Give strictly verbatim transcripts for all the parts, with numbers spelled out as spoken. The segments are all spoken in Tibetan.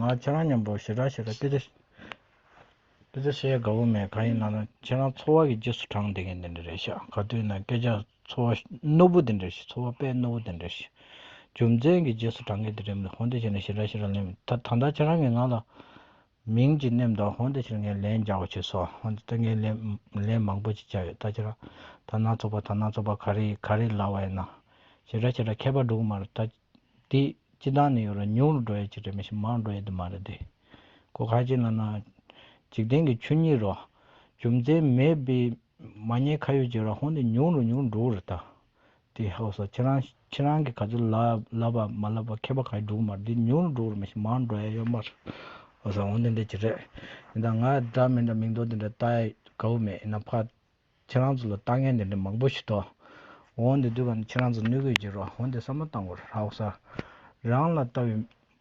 ང་ཁྱེད་རང་མཉམ་པོ་ཞེ་དྲག་ཞེ་དྲག་སྐད་ཆ་སྐད་ཆ་བཤད་དགའ་བོ་མེད། གང་ཡིན་ལབ་ན་ཁྱེད་རང་འཚོ་བ་གི་རྗེས་སུ་འབྲངས་བསྡད་མཁན་དེ་འདྲ་རེད་ཤག་ག་དུས་ན་སྐད་ཆ་འཚོ་བ་རྣོ་པོ་དེ་འདྲ་ཞིག་འཚོ་བ་དཔེ་རྣོ་པོ་དེ་འདྲ་ཞིག་རྒྱུ་མཚན་གྱི་རྗེས་སུ་འབྲང་མཁན་དེ་རེད་མི་འདུག་འོན་ཏེ་བྱས་ན་ཞེ་དྲག་ཞེ་དྲག་ལན་མི་ད་ད་ལྟ་ཁྱེད་རང་གིས་ང་ལ་མིང་ཅིག་ནེམ་དང་འོན་ཏེ་ཁྱེད་རང་ངས་ལན་རྒྱག་པ་བྱས་སོང་། འོན་ཏེ་ད་ངས་ལན་ལན་མང་པོ་ཅིག་བརྒྱབ་ཡོད། ད་ཁྱེད་རང་ད་སྣ་ཚོགས་པ་ད་སྣ་ཚོགས་པ་ག་རེ་ག་རེ་ལབ་པ་ཡིན་ན་ཞེ་དྲག་ཞེ་དྲག་ཁྱད་པར་འགྲོ་གི་མ་རེད། ད་དེ་སྤྱི་བཏང་ནས་ཡོད་ར་ཉུང་རུ་འགྲོ་ཡ་ཅིག་རེད། མི་ཤེས་མང་འགྲོ་ཡ་དེ་མ་རེད་དེ། ཁོ་ག་ཅི་ལབ་ན། འཇིག་རྟེན་གྱི་ཆོས་ཉིད་རོ། རྒྱུ་མཚན་མེད་པའི་མ་ཉེས་ཁ་གཡོག་བྱེད་ར་ཧོན་དེ་ཉུང་རུ་ཉུང་རུ་འགྲོ་གི་རེད་ད། དེ་ཧའོ་ས་ཁྱེད་རང་ཁྱེད་རང་གི་ག་ཚོད་ལབ་ལབ་པ་མ་ལབ་པ་ཁྱད་པར་ག་ཡི་འགྲོ་གི་མ་རེད། དེ་ཉུང་རུ་འགྲོ་གི་རེད། མི་ཤེས་མང་འགྲོ་ཡ་ཡོད་མ་རེད། ཧའོ་ས་འོན་ཏེ་འདྲ་ཅིག་རེད། ཡིན་ད་ང་འདྲ་མི་འདྲ་མིང་འདོགས་དེ་འདྲ་ལྟ་ཡ་དགའ་བོ་མེད། ཡིན་ན་ཕ། ཁྱེད་རང་ཚོ་ལ་ལྟ་མཁན་དེ་འདྲ་མང་པོ་ཞིག་འདུག་འོན་ཏེ་དུས་ག་ནས་ཁྱེད་རང་ཚོ་གནོད་ཀྱི་ཡོད་ཀྱི་རོ། འོན་ཏེ་བསམ་བློ་བཏང་དགོས་རེད་ཧའོ་ས། རང་ལ་ལྟ་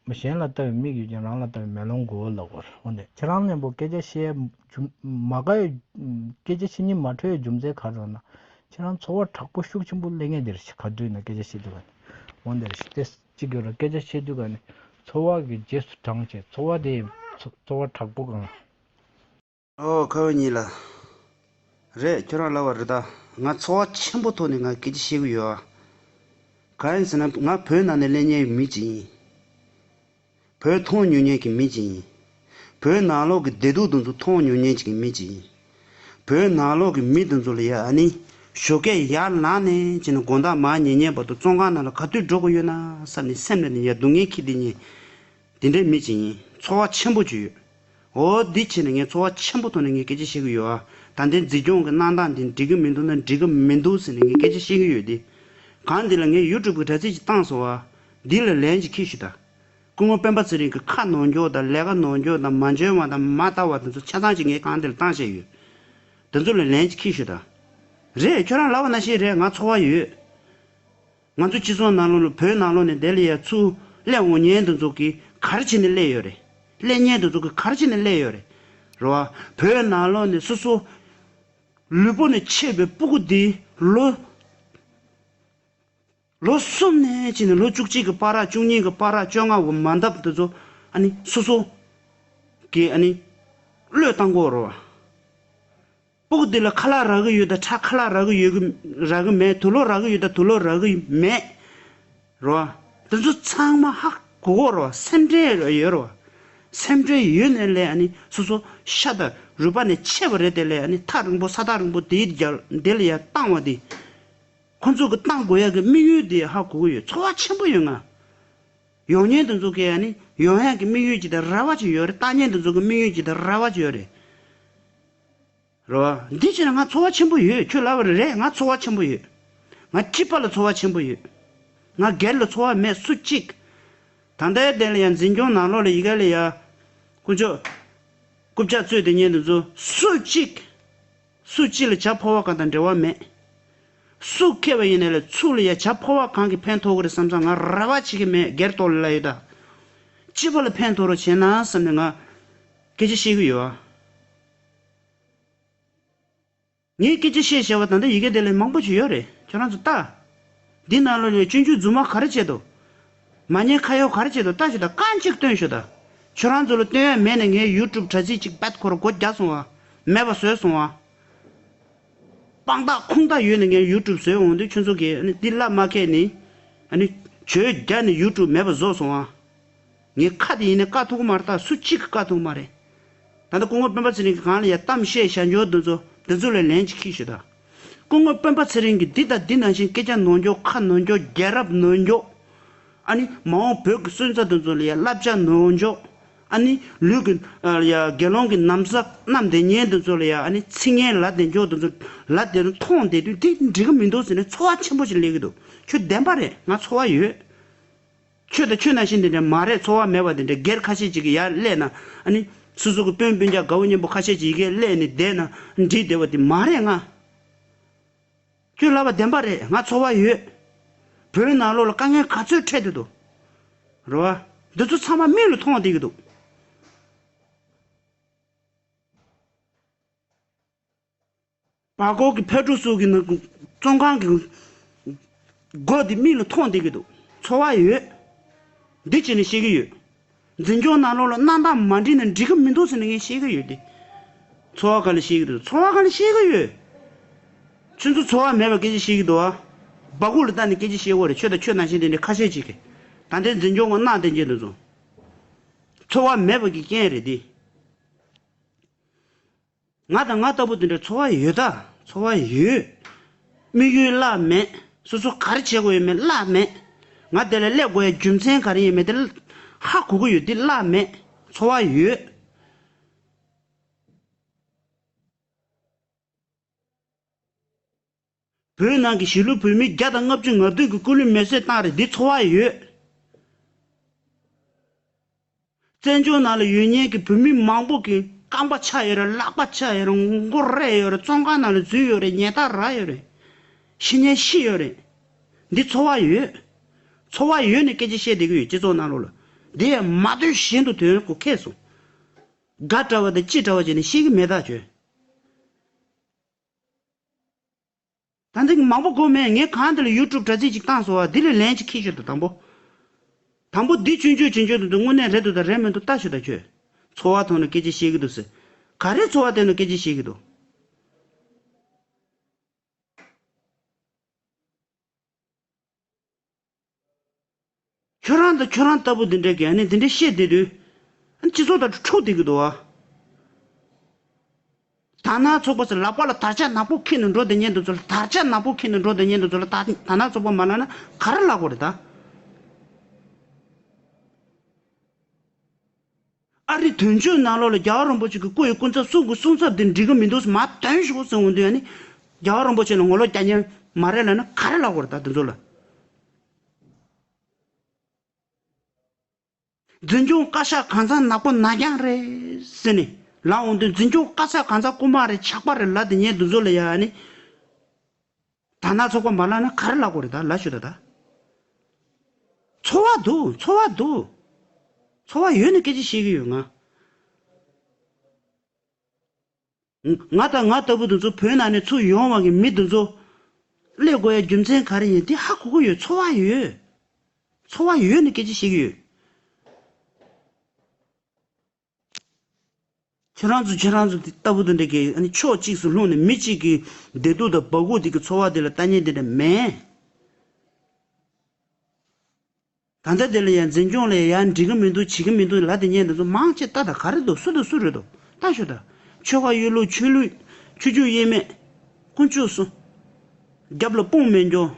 བའི་གཞན་ལ་ལྟ་བའི་མིག་ཡོད་ཀྱང་རང་ལ་ལྟ་བའི་མེ་ལོང་མགོ་བོ་ལབ་དགོས་རེད། འོན་ཏེ་ཁྱེད་རང་ནན་པོ་སྐད་ཆ་བཤད་རྒྱུ་མ་དགའ་ཡོད་སྐད་ཆ་བཤད་སྙིང་མ་འདོད་ཡོད་རྒྱུ་མཚན་ག་རེ་རེད་ན། ཁྱེད་རང་ཚོར་བ་དྲག་པོ་ཤུགས་ཆེན་པོ་སླེབས་མཁན་དེ་རེད། ག་དུས་ན་སྐད་ཆ་བཤད་དུས་ག་ནས་འོན་ཏེ་རེད་ཤི་ཏེ་གཅིག་གི་རོ། སྐད་ཆ་བཤད་དུས་ག་ནས་ཚོར་བ་གི་རྗེས་སུ་འབྲངས་བྱས་ཚོར་བ་དེ་ཚོ་ཚོར་བ་དྲག་པོ་གང་། ཨོ་ཁ་བ་ཉིད་ལ། རེད་ཁྱོད་རང་ལབ་པ་རེད་ད། ང་ཚོར་བ་ཆེན་པོ་ཐོག་ནས་ང་སྐད་ཆ་བཤད་གི་ཡོད་ཨ། གང་ཡིན་ཟེར་ན་ང་བོད་ནང་ནས་སླེབས་མཁན་མི་ཅིག་ཡིན། བོད་མཐོང་མྱོང་མཁན་གྱི་མི་ཅིག་ཡིན། བོད་ནང་ལོགས་ཀྱི་བདེ་སྡུག་དེ་ཚོ་མཐོང་མྱོང་མཁན་གྱི་མི་ཅིག་ཡིན། བོད་ནང་ལོགས་ཀྱི་མི་དེ་ཚོ་ལ་ཡ་ཨ་ནི་ཞོགས་ཀས་ཡར་ལངས་ནས་ཅི་ནས་དགོང་དག་མར་ཉལ་ཉལ་བར་དུ་བཙོན་ཁང་ནང་ལ་ག་དུས་འགྲོ་གི་ཡོད་ན་བསམ་ནས་སེམས་ལ་ནི་ཡ་སྡུག་བསྔལ་འཁྱེར་བསྡད་མཁན། དེ་འདྲའི་མི་ཅིག་ཡིན། ཚོར་བ་ཆེན་པོ་ཅིག་ཡོད། འོ་འདི་བྱས་ནས་ངས་ཚོར་བ་ཆེན་པོ་ཐོག་ནས་ངས་སྐད་ཆ་བཤད་ཀྱི་ཡོད་ཨ། ད་ལྟའི་འཛིན་སྐྱོང་གི་གནང་སྟངས་འདི་འགྲིག་གི་མི་འདུག་ན་འགྲིག་གི་མི་འདུག་ཟེར་ནས་ངས་སྐད་ཆ་བཤད་ཀྱི་ཡོད་དེ། གང་འདི་ལ་ངས་ཡུ་ཊུབ་གི་དྲ་ཚིགས་ཅིག་བཏང་སོང་ཨ། འདི་ལ་ལན་ཅིག་ཁྱེར་ཤོག་ད། སྐུ་ངོ་སྤེན་པ་ཚེ་རིང་གི་ཁ་ནོར་འགྱོག་དང་ལས་ཀ་ནོར་འགྱོག་དང་མ་འཇོན་པ་དང་མ་ལྟ་བ་དེ་ཚོ་ཆ་ཚང་ཅིག་ངས་གང་འདི་ལ་བཏང་བཞག་ཡོད། དེ་ཚོ་ལ་ལན་ཅིག་ཁྱེར་ཤོག་ད། རེད་ཁྱོད་རང་ལབ་པ་ནང་བཞིན་རེད། ང་ཚོར་བ་ཡོད། ང་ཚོ་སྤྱི་ཚོགས་ནང་ལོགས་ལ་བོད་ནང་ལོགས་ནས་དེ་ལ་ཡ་ཚུར་སླེབས་འོང་མཁན་དེ་ཚོ་གིས་ག་རེ་བྱས་ནས་སླེབས་ཡོད་རེད། སླེབས་མཁན་དེ་ཚོ་གིས་ག་རེ་བྱས་ནས་སླེབས་ཡོད་རེད། རེད་བ། བོད་ནང་ལོགས་ནས་སོ་སོ་ལུས་པོ་ནས་ཆད་པའི་སྤུ་གུ་འདི་ལོ་ལོ་གསུམ་ནས་བྱས་ནས་ལོ་བཅུ་གཅིག་གི་བར་བཅུ་གཉིས་ཀྱི་བར་བཅོ་ལྔ་བ་མ་འདབ་དེ་ཚོ་ཨ་ནི་སོ་སོ་གིས་ཨ་ནི་བློས་བཏང་དགོས་རེད་བ། སྤུ་གུ་འདི་ལ་ཁ་ལག་རག་གི་ཡོད་དང་ཁྲག་ཁ་ལག་རག་གི་ཡོད་གི་རག་གི་མེད། དུག་ལོག་རག་གི་ཡོད་དང་དུག་ལོག་རག་གི་མེད། རེད་བ། དེ་ཚོ་ཚང་མ་ཧ་གོ་གོ་རེད་བ། སེམས་ཁྲལ་ཡོད་རེད་བ། སེམས་ཁྲལ་ཡོད་ནས་ལས་ཨ་ནི་སོ་སོ་ཤ་དང་རུས་པ་ནས་ཆད་པ་རེད་དེ་ལས་ཨ་ནི་ཐག་རིང་པོ་ས་ཐག་རིང་པོ་དེའི་རྒྱ་དེ་ལ་ཡ་བཏང་བ་དེ། ཁོ་ཚོ་གི་བཏང་དགོས་ཡ་གི་དམིགས་ཡུལ་དེ་ཧ་གོ་གི་ཡོད། ཚོར་བ་ཆེན་པོ་ཡོད་ང་། ཡོང་མཁན་དེ་ཚོ་གི་ཨ་ནི་ཡོང་ཡ་གི་དམིགས་ཡུལ་ཅིག་དང་རེ་བ་ཅིག་ཡོད་རེད། བཏང་མཁན་དེ་ཚོ་གི་དམིགས་ཡུལ་ཅིག་དང་རེ་བ་ཅིག་ཡོད་རེད། རེད་བ། འདི་བྱས་ན་ང་ཚོར་བ་ཆེན་པོ་ཡོད། ཁྱོད་ལབ་པ་རེད། ང་ཚོར་བ་ཆེན་པོ་ཡོད། ང་སྐྱིད་པ་ལ་ཚོར་བ་ཆེན་པོ་ཡོད། ང་སྒེར་ལ་ཚོར་བ་མེད་སུ་གཅིག་ད་ལྟའི་དེ་ལ་ཡང་འཛིན་སྐྱོང་ནང་ལོགས་ལ་ཡི་གེ་ལ་ཡ། དཀོན་མཆོག་རྐུབ་བཀྱག་རྩོད་དེ་ཉན་དུ་འཛུལ་སུ་གཅིག་སུ་གཅིག་ལ་བྱ་ཕོ་བ་གང་དང་འབྲེལ་བ་མེད། སུ་མཁས་པ་ཡིན་ན་ལས་ཚུར་ལ་ཡ་བྱ་ཕོ་བ་གང་གིས་ཕན་ཐོགས་ཀྱི་རེད་བསམ་ཙང་ང་རེ་བ་བྱེད་ཀྱི་མེད། སྒེར་ཐོག་ལ་ལ་ཡོད་ད། སྤྱི་པ་ལ་ཕན་ཐོགས་རོགས་བྱས་ན་བསམ་ནས་ང་སྐད་ཆ་བཤད་ཀྱི་ཡོད་ཨ། ངས་སྐད་ཆ་བཤད་བྱས་པ་ད་ལྟ་ཡི་གེ་དེ་ལས་མང་པོ་ཞིག་ཡོད་རེད། ཁྱོད་རང་ཚོ་ལྟ། འདི་ནང་ལོགས་ལ་སྤྱོད་འཇུག་རྫུན་མ་ག་རེ་བྱས་འདུག་མ་ཉེས་ཁ་གཡོག་ག་རེ་བྱས་འདུག་ལྟ་ཞིག་དང་རྐང་གཅིག་སྟོན་ཞིག་དང་། ཁྱོད་རང་ཚོ་ལ་སྟོན་ཡ་མེད་ནས་ངའི་ཡུ་ཊུབ་དྲ་ཚིགས་གཅིག་པད་ཁོ་ར་སྒོ་རྒྱག་སོང་བ། མེད་པ་བཟོས་སོང་བ། དཔང་རྟགས་ཁུངས་དག་ཡོད་ནས་ངའི་ཡུ་ཊུབ་བཟོས་འོང་དུས་ཁྱོད་ཚོ་གིས་ཨ་ནི་འདི་བླ་མ་མཁས་ནི། ཨ་ནི་བྱོས་རྒྱ་ནས་ཡུ་ཊུབ་མེད་པ་བཟོས་སོང་བ། ངའི་ཁ་དེ་ཡིན་ནས་བཀག་ཐུབ་ཀྱི་མ་རེད། ད་སུ་གཅིག་གིས་བཀག་ཐུབ་ཀྱི་མ་རེད། ད་ལྟ་སྐུ་ངོ་སྤེན་པ་ཚེ་རིང་གིས་གང་ལ་ཡ་གཏམ་བཤད་བཞག་འཇོག་འདི་ཚོ་འདི་ཚོ་ལ་ལན་ཅིག་ཁྱེར་ཤོག་ད། སྐུ་ངོ་སྤེན་པ་ཚེ་རིང་གིས་འདི་དང་འདི་ནང་བཞིན་སྐད་ཆ་ནོར་འཇོག་ཁ་ནོར་འཇོག་རྒྱལ་རབས་ནོར་འཇོག་ཨ་ནི་མ་འོངས་བོད་ཀྱི་སོན་རྩ་འདི་ཚོ་ལ་ཡ་བསླབ་བྱ་ནོར་འཇོག་ཨ་ནི་ལུས་ཀྱི་ཡ་དགེ་སློང་གི་ན་བཟའ་བསྣམས་བསྡད་མཁན་འདི་ཚོ་ལ་ཡ་ཨ་ནི་ཚིག་ངན་ལབ་བསྡད་འཇོག་འདི་ཚོ་ལབ་བསྡད་ནས་མཐོང་བསྡད་དུས་འདི་འགྲིག་གི་མི་འདུག་ཟེར་ནས་ཚོར་བ་ཆེན་པོ་ཞིག་སླེབས་ཀྱི་འདུག་ཁྱོད་བདེན་པ་རེད། ང་ཚོར་བ་ཡོད། ཁྱོད་དང་ཁྱོད་ནང་བཞིན་དེ་འདྲ་མ་རེད། ཚོར་བ་མེད་པ་དེ་འདྲ་སྒེར་ཁ་ཤས་ཅིག་གི་ཡར་སླེབས་ན་ཨ་ནི་སོ་སོ་གི་སྤུན་སྤུན་ཀྱག་དགའ་བོ་མཉམ་པོ་ཁ་ཤས་ཅིག་ཡི་གེ་སླེབས་ནས་བསྡད་ན་འགྲིག་བསྡད་པ་དེ་མ་རེད། ང་ཁྱོད་ལབ་པ་བདེན་པ་རེད། ང་ཚོར་བ་ཡོད། བོད་ནང་ལོགས་ལ་དཀའ་ངལ་ག་ཚོད་འཕྲད་བསྡད་འདུག་རེད་བ། འདི་ཚོ་ཚང་མ་མིག་ལ་མཐོང་བསྡད་ཀྱི་འདུག་བར་སྐོར་གྱི་ཕེབས་སྒྲུག་སོགས་ཀྱི་ནང་བཙོན་ཁང་གི་སྒོ་དེ་མིག་ལ་མཐོང་བསྡད་ཀྱི་འདུག་ཚོར་བ་ཡོད། འདི་བྱས་ནས་བཤད་ཀྱི་ཡོད། འཛིན་སྐྱོང་ནང་ལོགས་ལ་གནང་སྟངས་མ་འགྲིག་ན་འགྲིག་གི་མི་འདུག་ཟེར་ནས་ངས་བཤད་ཀྱི་ཡོད་དེ། ཚོར་བ་ག་ལ་བཤད་ཀྱི་འདུག་ཚོར་བ་ག་ལ་བཤད་ཀྱི་ཡོད། ཁྱོད་ཚོ་ཚོར་བ་མེད་པ་སྐད་ཆ་བཤད་ཀྱི་འདུག་ཨ། སྦ་ཁུག་ལ་བལྟས་ནས་སྐད་ཆ་བཤད་དགོས་རེད། ཁྱོད་དང་ཁྱོད་ནང་བཞིན་དེ་འདྲའི་ཁ་ཤས་ཅིག་གིས། ད་ལྟའི་འཛིན་སྐྱོང་གི་གནང་བསྡད་མཁན་དེ་ཚོ། ཚོར་བ་མེད་པ་གི་རྐྱེན་རེད་དེ། ང་དང་ང་ལྟ་བུ་དེ་འདྲ་ཚོར་བ་ཡོད་ད། ཚོར་བ་ཡོད། དམིགས་ཡུལ་བརླག་མེད། སོ་སོ་ག་རེ་བྱེད་དགོས་ཡོད་མེད་བརླག་མེད། ང་དེ་ལ་སླེབས་དགོས་ཡ་རྒྱུ་མཚན་ག་རེ་ཡིན་མེད་དེ་ཧ་གོ་གི་ཡོད། དེ་བརླག་མེད། ཚོར་བ་ཡོད། བོད་ནང་གི་གཞིས་ལུས་བོད་མི་བརྒྱ་དང་ལྔ་བཅུ་ང་བདུན་གྱི་སྐུ་ལུས་མེར་སྲེག་བཏང་རེད། འདི་ཚོར་བ་ཡོད། བཙན་བྱོལ་ནང་ལ་ཡོད་མཁན་གྱི་བོད་མི་མང་པོ་གི་རྐང་པ་ཆག་ཡོད་རེད། ལག་པ་ཆག་ཡོད་རེད། མགོ་རེག་ཡོད་རེད། བཙོན་ཁང་ནང་ལ་འཛུལ་ཡོད་རེད། ཉལ་ཐ་རག་ཡོད་རེད། ཤི་ཉེན་ཤི་ཡོད་རེད། འདི་ཚོར་བ་ཡོད། ཚོར་བ་ཡོད་ནས་སྐད་ཆ་བཤད་བསྡད་ཀྱི་ཡོད། སྤྱི་ཚོགས་ནང་ལོགས་ལ། འདི་ཡང་མ་ཐོན་གཞན་དུ་ཐོན་དགོས་ཁེལ་སོང་། དགའ་འདྲ་བ་དང་ཅི་འདྲ་བ་བྱས་ནས་བཤད་ཀྱི་མེད་ཐག་ཆོད། ད་འདི་མང་པོ་གོ་མེད། ངས་གང་འདི་ལ་ཡུ་ཊུབ་དྲ་ཚིགས་ཅིག་བཏང་སོང་བ། འདི་ལས་ལན་ཅིག་ཁྱེར་ཤོག་དང་། དང་པོ། དང་པོ་འདི་ཆུང་ཆུང་ཆུང་ཆུང་དུ་འདུག་དངོས་གནས་རེད་འདུག་དང་རེད་མི་འདུག་ལྟ་ཤོག་དང་ཁྱོད། ཚོར་བ་ཐོག་ནས་སྐད་ཆ་བཤད་ཀྱི་འདུག་ཟེར། ག་རེ་ཚོར་བ་སྟེང་ནས་སྐད་ཆ་བཤད་ཀྱི་འདུག་ཁྱོད་རང་དང་ཁྱོད་རང་ལྟ་བུ་འདི་འདྲས་ཀྱིས་ཨ་ནི་འདི་འདྲས་བཤད་བསྡད་དུས། ཨ་ནི་སྤྱི་ཚོགས་དང་འཁྲུག་བསྡད་ཀྱི་འདུག་ཨ། དར་ནག་ཚོགས་པ་ཚོ་ལག་པ་ལ་དར་ལྕག་ནག་པོ་འཁྱེར་ནས་འགྲོ་བསྡད་མཁན་དེ་ཚོ་ལ། དར་ལྕག་ནག་པོ་འཁྱེར་ནས་འགྲོ་བསྡད་མཁན་དེ་ཚོ་ལ་དར་དར་ནག་ཚོགས་པ་མ་ལབ་ན་ག་རེ་ལབ་དགོས་རེད་ད། ཨ་རི་དོན་གཅོད་ནང་ལོགས་ལ་རྒྱལ་བ་རིན་པོ་ཆེ་གི་སྐུ་ཡི་སྐུ་ཚབ་གསུང་གི་གསུང་ཚབ་འདི་འགྲིག་གི་མི་འདུག་མར་ཐོན་ཤོག་ཟེར་འོང་དུས། ཨ་ནི་རྒྱལ་བ་རིན་པོ་ཆེ་ལ་ངོ་ལོག་རྒྱག་མཁན་མ་རེད་ལབ་ན་ག་རེ་ལབ་དགོས་རེད་ད་འདི་ཚོ་ལ། འཛིན་སྐྱོང་བཀའ་ཤག་གང་ཚང་ནག་པོ་ནག་རྐྱང་རེད་ཟེར་ནས་ལབ་འོང་དུས། འཛིན་སྐྱོང་བཀའ་ཤག་གང་ཚང་རྐུན་མ་རེད། ཇག་པ་རེད་ལབ་བསྡད་མཁན་འདི་ཚོ་ལ་ཡ་ཨ་ནི། དར་ནག་ཚོགས་པ་མ་ལབ་ན་ག་རེ་ལབ་དགོས་རེད་ད། ལབ་ཤོག་ད་ད། ཚོར་བ་འདུག་ཚོར་བ་འདུག་ཚོར་བ་ཡོད་ནས་སྐད་ཆ་བཤད་ཀྱི་ཡོད་ང་། ང་དང་ང་ལྟ་བུ་དེ་ཚོ་བོད་ནང་ནས་ཚུར་ཡོང་བ་གི་མི་དེ་ཚོ་སླེབས་དགོས་ཡ་རྒྱུ་མཚན་ག་རེ་ཡིན་དེ་ཧ་གོ་གི་ཡོད། ཚོར་བ་ཡོད། ཚོར་བ་ཡོད་ནས་སྐད་ཆ་བཤད་ཀྱི་ཡོད། ཁྱེད་རང་ཚོ་ཁྱེད་རང་ཚོ་དེ་ལྟ་བུ་དེ་འདྲ་གི་ཨ་ནི་ཕྱོགས་གཅིག་སུ་ལྷུང་ནས་མི་གཅིག་གི་བདེ་སྡུག་དང་སྦ་ཁུག་དེ་གི་ཚོར་བ་དེ་ལ་ལྟ་མཁན་དེ་འདྲ་མེད། ད་ལྟ་དེ་ལ་ཡང་འཛིན་སྐྱོང་ལ་ཡང་འགྲིག་གི་མི་འདུག་བྱེད་ཀྱི་མི་འདུག་ལབ་བསྡད་མཁན་དེ་ཚོ་མང་ཆེ་ལྟ་དང་། ག་རེ་འདུག་སུ་དང་སུ་རེད་འདུག་ལྟ་ཤོག་དང་། ཆོལ་ཁ་གཡུལ་ལུགས། ཆོས་ལུགས། ཆོས་བརྒྱུད་དབྱེ་མེད། དཀོན་མཆོག་གསུམ། རྒྱབ་ལ་དཔུང་མེད་མཁན།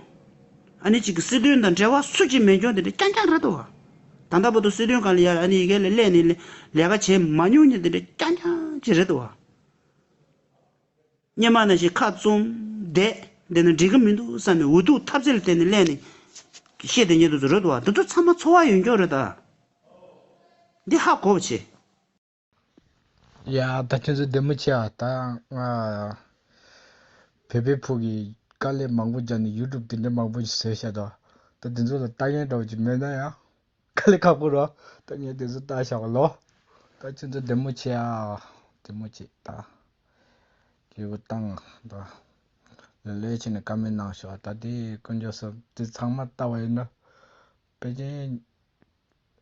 ཨ་ནི་གཅིག་གི་སྲིད་དོན་དང་འབྲེལ་བ་སུ་གཅིག་མེད་མཁན་དེ་འདྲ་རྐྱང་རྐྱང་རེད་འདུག་བ། ད་ལྟ་བར་དུ་སྲིད་དོན་སྒང་ལ་ཡ་ཨ་ནི་ཡི་གེ་ལ་སླེབས་ནས་ལས་ལས་ཀ་བྱས་མ་མྱོང་མཁན་དེ་འདྲ་རྐྱང་རྐྱང་ཅིག་རེད་འདུག་བ། སྔོན་མ་ནང་བཞིན་ཁ་བཙུམ་བསྡད་བསྡད་ན་འགྲིག་གི་མི་འདུག་བསམ་ནས་འུ་ཐུག་ཐབས་ཟད་ལ་བརྟེན་ནས་སླེབས་ནས་བཤད་བསྡད་མཁན་དེ་ཚོ་རེད་འདུག་བ། འདི་ཚོ་ཚང་མ་ཚོར་བ་ཡོད་མཁན་རེད་ད། འདི་ཧ་གོ་བ་བྱེད། ཡ་ད་ཁྱོད་ཚོ་བདེ་མོ་བྱེད་ཨ། ད་ང་བོད་པའི་ཕྲུག་གིས་དཀའ་ལས་མང་པོ་བརྒྱབ་ནས་ཡུ་ཊུབ་དེ་འདྲ་མང་པོ་ཞིག་བཟོས་བཞག་འདུག་ད་དེ་ཚོ་ལ་ལྟ་མཁན་འདྲ་བོ་ཅིག་མེད་ན་ཡང་དཀའ་ལས་ཁག་པོ་རེད། ད་ངས་དེ་ཚོ་ལྟ་བཞག་གོ་ལོ། ད་ཁྱོད་ཚོ་བདེ་མོ་བྱེད་ཨ། བདེ་མོ་བྱེད་ད། ཡུ་གུ་བཏང་ད། ལ་ལས་བྱས་ནས་ཀ་མེན་གནང་ཤོག་ད་དེ་དཀོན་མཆོག་གསུམ་དེ་ཚང་མ་ལྟ་བ་ཡིན་ན། པེ་ཅིན་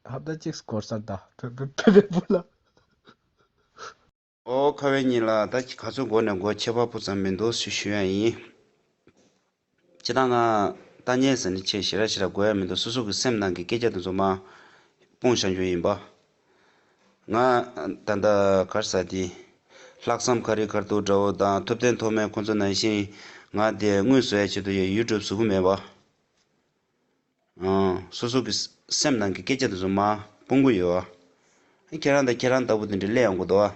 ཧབ་ཏ་གཅིག་སྐོར་ས་ད་བོད་བོད་བོད་བོད་ལ། ཨོ་ཁ་བའི་ཉིན་ལ་ད་ག་ཚོད་འགོར་ནས་འགོར་ཁྱད་པར་སྤུ་ཙམ་མི་འདུག་ཞུ་ཞུ་ཡ་ཡིན། སྤྱིར་བཏང་ང་ལྟ་ཉན་ཟེར་ནས་ཆེས་ཞེ་དྲག་ཞེ་དྲག་དགོས་ཡ་མི་འདུག་སོ་སོ་གི་སེམས་ནང་གི་སྐད་ཆ་དེ་ཚོ་མར་སྤུངས་བཞག་རྒྱུ་ཡིན་པ། ང་ད་ལྟ་གར་ས་དེ་ལྷག་བསམ་ཁ་རི་ཁར་ཐུག་འདྲ་བོ་དང་ཐུབ་བསྟན་ཐོགས་མེད་ཁོང་ཚོ་ནང་བཞིན་ང་དེ་དངུལ་བཟོ་ཡ་ཆེད་དུ་ཡ་ཡུ་ཊུབ་བཟོ་གི་མེད་པ། ཨང་། སོ་སོ་གི་སེམས་ནང་གི་སྐད་ཆ་དེ་ཚོ་མར་སྤུངས་གི་ཡོད་ཨ། ཁྱེད་རང་དང་ཁྱེད་རང་ལྟ་བུ་དེ་འདྲ་སླེབས་ཡོང་གི་འདུག་ཨ།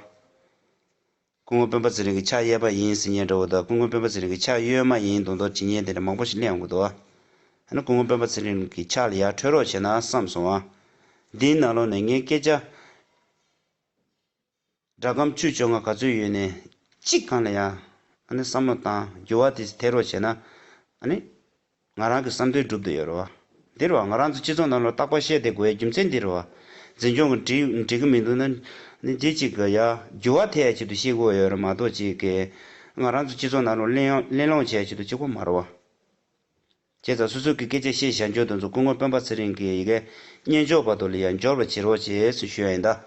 སྐུ་ངོ་སྤེན་པ་ཚེ་རིང་གི་ཕྱག་གཡས་པ་ཡིན་ཟེར་མཁན་འདྲ་བོ་དང་། སྐུ་ངོ་སྤེན་པ་ཚེ་རིང་གི་ཕྱག་གཡོན་མ་ཡིན་མདོག་མདོག་བྱེད་མཁན་དེ་འདྲ་མང་པོ་ཞིག་སླེབས་ཡོང་གི་འདུག་ཨ། ཨ་ནི་སྐུ་ངོ་སྤེན་པ་ཚེ་རིང་གི་ཕྱག་ལ་ཡར་འཕྲོད་རོགས་བྱས་ན་བསམ་སོང་ཨ། འདིའི་ནང་ལོགས་ནས་ངའི་སྐད་ཆ་སྒྲ་སྒམ་བཅུ་བཅོ་ལྔ་ག་ཚོད་ཡོད་ནས་གཅིག་སྒང་ལ་ཡང་ཨ་ནི་བསམ་བློ་བཏང་འགྱུར་བ་དེ་ཐེབས་རོགས་བྱས་ན། ཨ་ནི་ང་རང་གི་བསམ་འདུན་འགྲུབ་བསྡད་ཡོད་རེད་བ། འདི་རེད་བ། ང་རང་ཚོ་སྤྱི་ཚོགས་ནང་ལ་རྟག་པར་བཤད་བསྡད་དགོས་ཡ་རྒྱུ་མཚན་འདི་རེད་བ། འཛིན་སྐྱོང་གི་འགྲིག་འགྲིག་གི་མི་འདུག་ན་ནི་འདི་གཅིག་གི་ཡ་འགྱུར་བ་ཐེབས་ཡ་ཆེད་དུ་བཤད་དགོས་ཡོད་རེད་མ་གཏོགས་ཅིག་གི་ང་རང་ཚོ་སྤྱི་ཚོགས་ནང་ལ་གླེང་གླེང་སློང་བྱེད་ཡ་ཆེད་དུ་གཅིག་པོ་མ་རེད་བ། བྱས་ཙང་སོ་སོ་གི་སྐད་ཆ་བཤད་བཞག་རྒྱུ་དེ་ཚོ་སྐུ་ངོ་སྤེན་པ་ཚེ་རིང་གིས་ཡ་གི་སྙན་ཅོག་བར་དུ་ལ་ཡ་འབྱོར་བ་བྱེད་རོགས་བྱེད་ཟེར་ཞུ་ཡ་ཡིན་ད།